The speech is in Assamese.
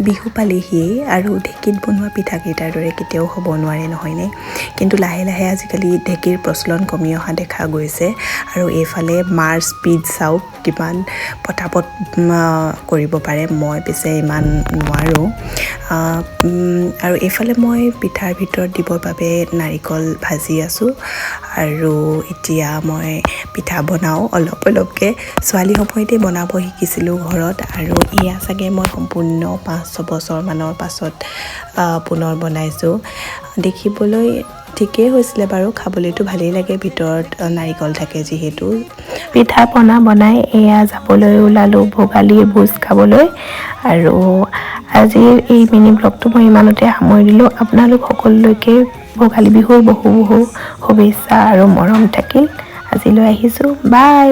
বিহু পালেহিয়েই আৰু ঢেঁকীত বনোৱা পিঠাকেইটাৰ দৰে কেতিয়াও হ'ব নোৱাৰে, নহয়নে? কিন্তু লাহে লাহে আজিকালি ঢেঁকীৰ প্ৰচলন কমি অহা দেখা গৈছে। আৰু এইফালে মাৰ স্পীড চাওক, কিমান পটাপট কৰিব পাৰে। মই পিছে ইমান নোৱাৰোঁ। আৰু এইফালে মই পিঠাৰ ভিতৰত দিবৰ বাবে নাৰিকল ভাজি আছোঁ আৰু এতিয়া মই পিঠা বনাওঁ অলপ অলপকৈ। ছোৱালী সময়তেই বনাব শিকিছিলোঁ ঘৰত আৰু এয়া চাগে মই সম্পূৰ্ণ 5-6 বছৰমানৰ পাছত পুনৰ বনাইছোঁ। দেখিবলৈ ঠিকেই হৈছিলে বাৰু, খাবলৈতো ভালেই লাগে, ভিতৰত নাৰিকল থাকে যিহেতু। পিঠা পনা বনাই এয়া যাবলৈ ওলালোঁ ভোগালীৰ ভোজ খাবলৈ। আৰু আজিৰ এই মিনি ব্লগটো মই ইমানতে সামৰি দিলোঁ। আপোনালোক সকলোলৈকে ভোগালী বিহুৰ বহু বহু শুভেচ্ছা আৰু মৰম থাকিল। আজিলৈ আহিছোঁ, বাই।